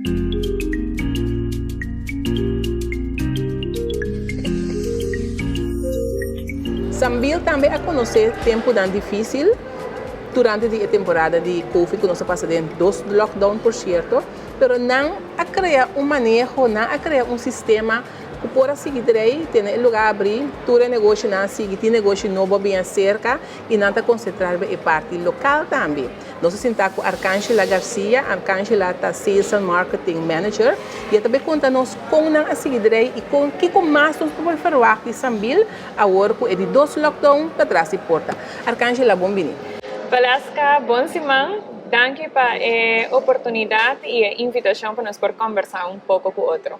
Sambil tambe a konosé tempunan difísil durante di e temporada di Covid ku nos a pasa den dos lockdown por sierto, pero nan a krea un maneho, nan a krea un sistema ku por a sigui drei, tene e lugá abrí, tur e negoshinan a sigui, tin negoshi nobo a bin aserka i nan ta konsentrá riba e parti lokal tambe. Nos a sinta ku Arcangela Garcia. Arcangela ta Sales and Marketing Manager i e ta bay konta nos kon nan a sigui drei i kon kiko mas nos por ferwagt di Sambil awor ku e di dos lockdown ta tras di porta. Arcangela, bon bini. Valeska, bon siman. Danki pa e oportunidat i e invitashon pa nos por kombersá un poko ku otro.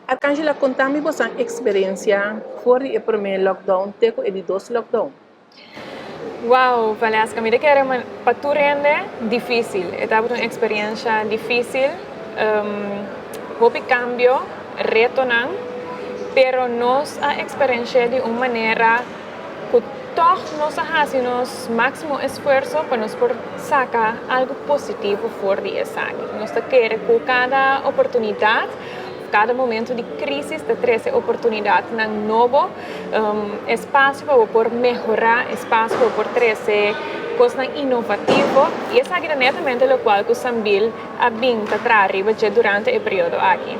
Arcangela, konta mi bosan eksperensia for di e promé lockdown te ku e di dos lockdown. Wow, Valeska, mi ta kere ma pa tur hende dificil. E tabata un experiencia dificil, hopi cambio, retonan, pero nos a experienci'e di un manera cu toch nos a haci nos maximo esfuerzo pa nos por saca algo positivo for di esaki. Nos ta kere cu cada oportunidad, cada momento di crisis ta trece oportunidadnan nobo. Espasio pa bo por mehorá, espasio pa bo por trese kosnan inovativo i esaki ta netamente lokual ku Sambil a bin ta traha riba dje durante e periodo aki.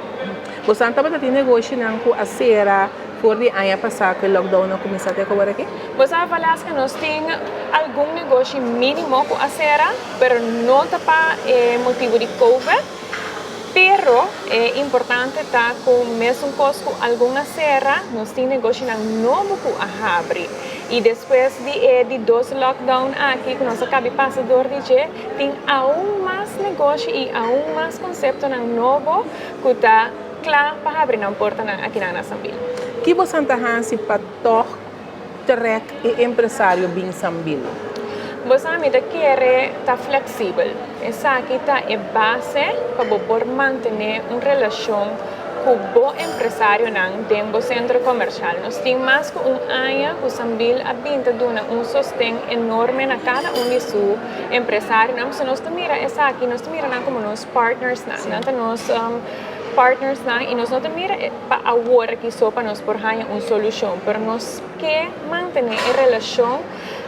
Bosan tabata tin negoshinan ku a sera for di aña pasá ku e lockdown a kuminsá te awor aki? Bo sa Valeska, nos tin algun negoshi mínimo ku a sera, pero no ta pa e motibu di covid. Pero e importante ta cu mesun cos cu algun a cera, nos tin negoshinan nobo cu a habri. Y despues di e di dos lockdown aki cu nos a cabi pasa door di dje, tin aun mas negoshi y aun mas conceptonan nobo cu ta cla pa habri nan portanan akinan na Sambil. Ki bosan ta haci pa tog trek e empresario bin Sambil? Bo sa mi ta kere ta fleksibel. Esaki ta e base pa bo por mantené un relashon ku bo empresarionan den bo sentro komershal. Nos tin mas ku un aña ku Sambil a bin ta duna un sosten enorme na kada un di su empresarionan. Pasobra nos ta mira esaki, nos ta mira nan komo nos partnersnan. Nan ta nos partnersnan i nos no ta mira pa awor aki so pa nos por haña un solushon, pero nos ke mantené e relashon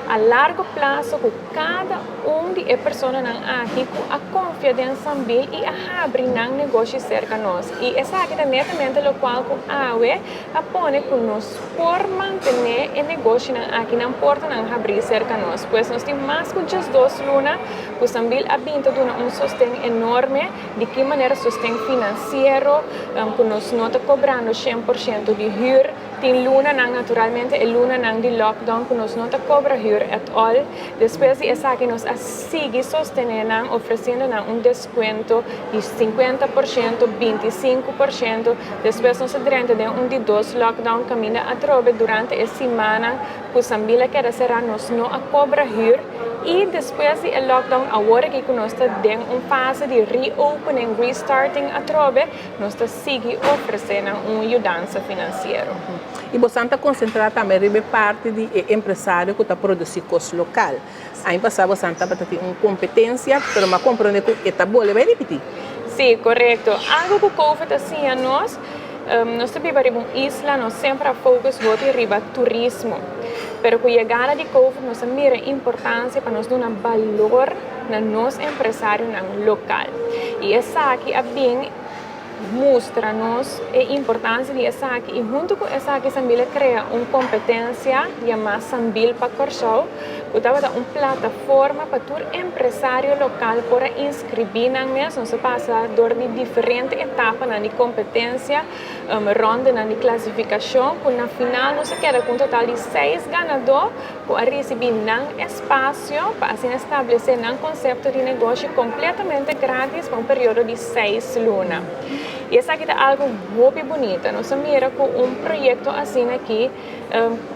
a largo plaso ku kada un di e personanan aki ku a konfia den Sambil i a habri nan negoshi serka nos. I esaki ta netamente lokual ku awe a pone ku nos por mantené e negoshinan aki, nan portanan habrí serka nos. Pues nos tin mas ku diesdos luna ku Sambil a bin ta duna un sosten enorme. Di ki manera sosten finansiero ku nos no ta kobrando 100% di hür? Tin lunanan, naturalmente e lunanan di lockdown ku nos no ta kobra hür at all. Despues di esaki nos a sigui sostené nan ofresiendo nan un deskuento di 50%, 25%. Despues nos a drenta den un di dos lockdown kaminda atrobe durante e simannan ku Sambil a keda será nos no a kobra hür. I despues di e lockdown awor aki ku nos ta den un fase di reopening, restarting atrobe, nos ta sigui ofresé nan un yudansa finansiero. I bosan ta konsentrá tambe riba e parti di e empresario ku ta produsí kos lokal. Aña pasá bosan tabata tin un kompetensia, pero mi a komprondé ku e ta bolbe bai ripití. Sí, korekto. Algu ku covid a siña nos, Nos ta biba riba un isla, nos semper a focus hopi riba turismo. Pero cu yegada di covid nos a mira e importancia pa nos duna balor na nos empresarionan local. Y esaki a bin mustra nos e importancia di esaki y hunto cu esaki Sambil a crea un competencia yama Sambil pa Corsou cu tabata un plataforma pa tur empresario local por a inscribi nan mes. Nos a pasa dor di diferente etapanan di competencia, rondenan di clasificacion cu na final nos a keda cu un total di seis ganador cu a ricibi nan espacio pa asina establece nan concepto di negoshi completamente gratis pa un periodo di seis luna. Y esaki ta algo hopi bunita. Nos a mira cu un proyecto asina aki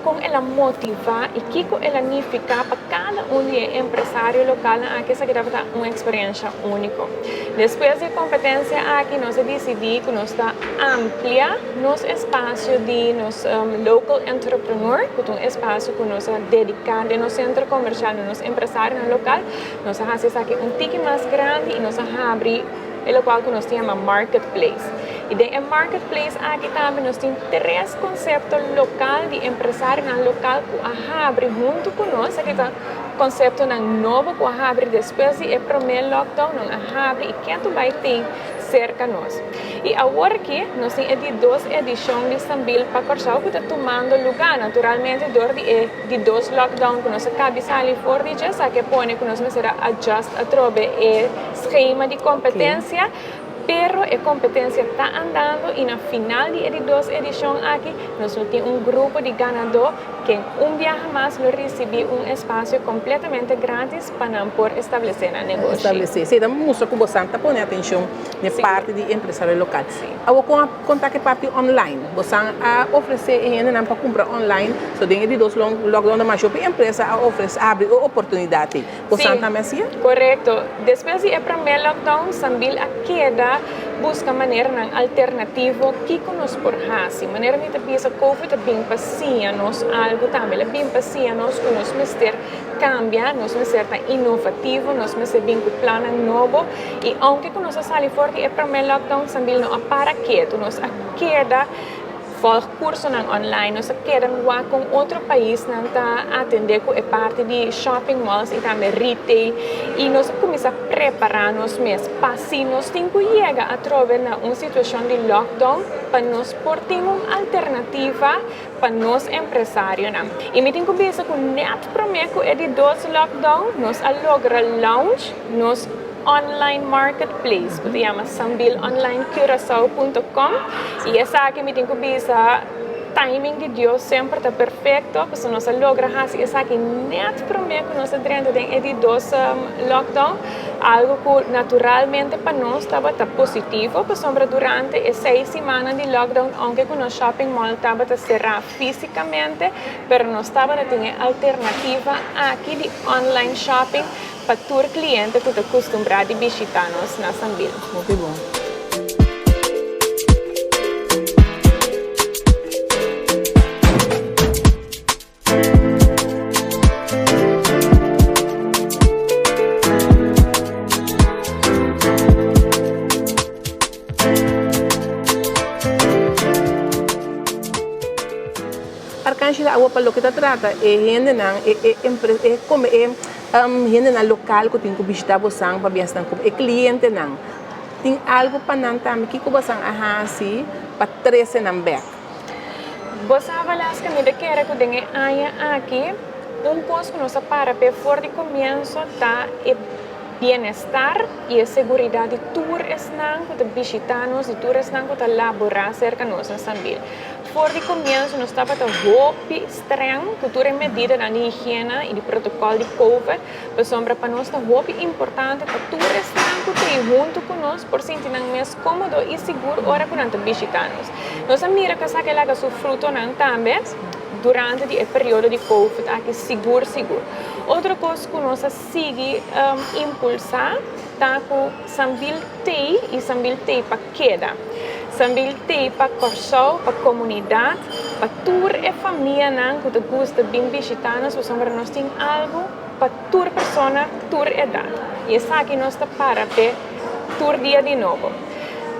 Kon el a motivá i kiko el a nifiká pa kada un di e empresario lokalnan aki esaki tabata un eksperensha úniko. Despues di e kompetensia aki nos a disidí ku nos ta amplia nos espasio di nos local entrepreneur ku ta un espasio ku nos a dediká den nos sentro komersial na nos empresarionan lokal. Nos a hasi esaki un tiki mas grandi i nos a habri. E lokual ku nos ta yama marketplace. I den e marketplace aki tambe nos tin tres konsepto lokal di empresarionan lokal ku a habri huntu ku nos. Esaki ta konseptonan nobo ku a habri despues di e promé lockdown, nan a habri i ketu bai tin serka nos. I awor aki nos tin e di dos edishon di Sambil pa Kòrsou ku ta tumando lugá. Naturalmente dor di e di dos lockdown ku nos a kabi sali for di dje, esaki a pone ku nos mester a adjust atrobe e schema di kompetensia. Pero e kompetensia ta andando i na final di e di dos edishon aki nos lo tin un grupo di ganadó ken un biaha mas lo risibí un espasio kompletamente grátis pa nan por establesé nan negoshi. Establesé. Sí, ta mustra ku bosan ta pone atenshon n'e parti di empresario lokal. Awor kon a konta ku e parti online? Bosan a ofresé e hendenan pa kumpra online? So den e di dos lockdown ta masha hopi empresa a ofresé, a habri e oportunidat ei. Bosan tambe hasié? Korekto. Despues di e promé lockdown, Sambil a keda buska maneranan alternativo kiko nos por hasi. Manera mi ta bisa, Covid a bin pa siña nos algu tambe. El a bin pa siña nos ku nos mester kambia, nos mester ta inovativo, nos mester bin ku plannan nobo. I ounke ku nos a sali for di e promé lockdown, Sambil no a para ketu. Nos a keda Volg kursonan online, nos a keda wak kon otro paisnan ta atendé ku e parti di shopping malls i tambe retail i nos a kuminsá prepará nos mes pa si nos tin ku yega atrobe na un situashon di lockdown pa nos por tin un alternativa pa nos empresarionan. I mi tin ku bisa ku nèt promé ku e di dos lockdown nos a logra launch nos online marketplace ku ta yama sambilonlinecuracao punto com i esaki mi tin ku bisa timing di Dios semper ta perfecto pasobra nos a logra hasi esaki net prome ku nos a drenta den e di dos lockdown algo ku naturalmente pa nos tabata positivo pasobra durante e seis simannan di lockdown aunke ku nos shopping mall tabata sera fisicamente pero nos tabata tin e alternativa aki di online shopping Pa tur cliente cu ta custumbra di bishita nos na Sambil. Hopi bon. Arcángela awo pa loke ta trata e hendenan e e e come e Hendenan lokal ku tin ku bishitá bosan pabia esnan ku e klientenan tin algu pa nan tambe. Kiko bosan a hasi pa trese nan bèk? Bo sa Valeska, mi ta kere ku den e aña aki un kos ku nos a para p'e for di komienso ta e bienestar i e seguridat di tur esnan ku ta bishitá nos, di tur esnan ku ta laborá serka nos na Sambil. For di komienso nos tabata hopi streng ku tur e medidanan di higiena i di protokòl di covid, pasobra pa nos ta hopi importante pa tur esnan ku ta ei huntu ku nos por sinti nan mes kómodo i sigur ora ku nan ta bishitá nos. Nos a mira ku esaki a laga su frutonan tambe durante di e periodo di covid aki sigur sigur. Otro kos ku nos a sigui impulsá ta ku Sambil t'ei i Sambil t'ei pa keda. Sambil t'ei pa Kòrsou, pa komunidat, pa tur e famianan ku ta gusta bin bishitá nos pasobra nos tin algu pa tur persona, tur edat. I esaki nos ta para p'e tur dia di nobo.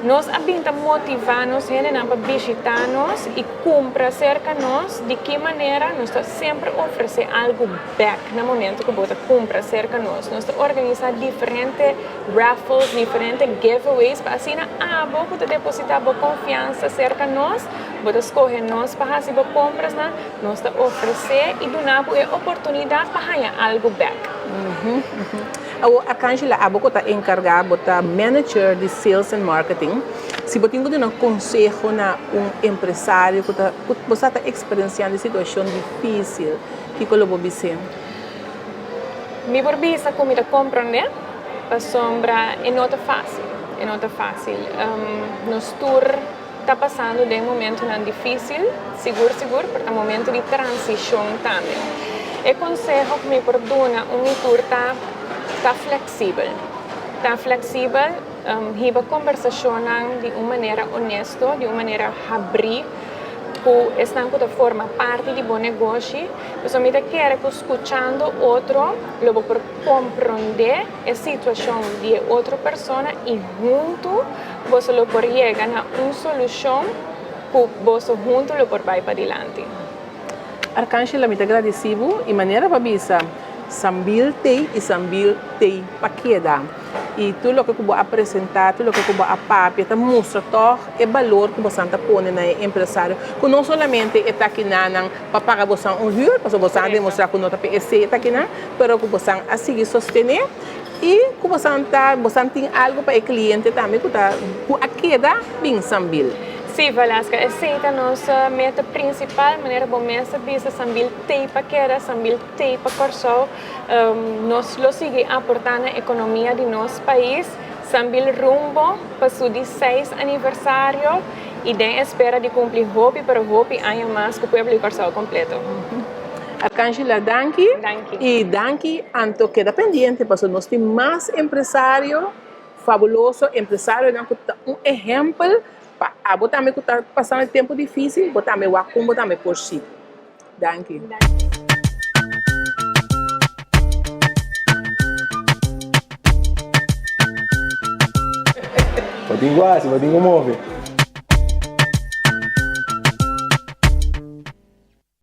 Nos a bin ta motivá nos hendenan pa bishitá nos i kumpra serka nos. Di ki manera? Nos ta semper ofresé algu bèk na momentu ku bo ta kumpra serka nos. Nos ta organisá diferente raffles, diferente giveaways pa asina abo ku ta depositá bo konfiansa serka nos, bo ta skohe nos pa hasi bo komprasnan, nos ta ofresé i duna bo e oportunidat pa haña algu bèk. Awor, Arcangela, abo ku ta enkargá, bo ta manager di sales and marketing, si bo tin ku duna konseho na un empresario ku ta ku bo sa ta eksperensiando e situashon difísil, Kiko lo bo bis'é? Mi por bisa ku mi ta komprondé, pasobra e no ta fásil. E no ta fásil. Nos tur ta pasando den momentunan difísil, sigur sigur, pero ta momentu di transishon tambe. E konseho ku mi por duna un i tur ta, ta fleksibel. Ta fleksibel, hiba kombersashonnan di un manera onesto, di un manera habrí. ku esnan ku ta forma parti di bo negoshi, pasobra mi ta kere ku skuchando otro lo bo por komprondé e situashon di e otro persona i huntu boso lo por yega na un solushon ku boso huntu lo por bai padilanti. Arcángela, mi ta gradisí bo i manera pa bisa Sambil tei i Sambil tei pa keda. I tur loke ku bo a presentá, tur loke ku bo a papia ta mustra tòg e balor ku bosan ta pone na e empresario, ku no solamente e ta kinanan pa paga bosan un hür, pasobra bosan a demostrá ku no ta pa esei e ta kinan, pero ku bosan a sigui sostené i ku bosan ta bosan tin algu pa e kliente tambe ku ta ku a keda bin Sambil. Sí, Valeska, esei ta nos meta prinsipal, manera bo mes a bisa, Sambil tei pa keda, Sambil tei pa Kòrsou. Nos lo sigui aportá na ekonomia di nos pais, Sambil rumbo pa su di seis aniversario i den espera di kumpli hopi pero hopi aña mas ku pueblo di Kòrsou kompleto. Arcangela danki. Danki. I danki anto keda pendiente pasobra nos tin mas empresario fabuloso, empresarionan ku ta un ehèmpel pa abo tambe ku ta pasando e tempu difísil bo tambe wak kon bo tambe por sigui. Danki. Bo tin ku hasi, bo tin ku move.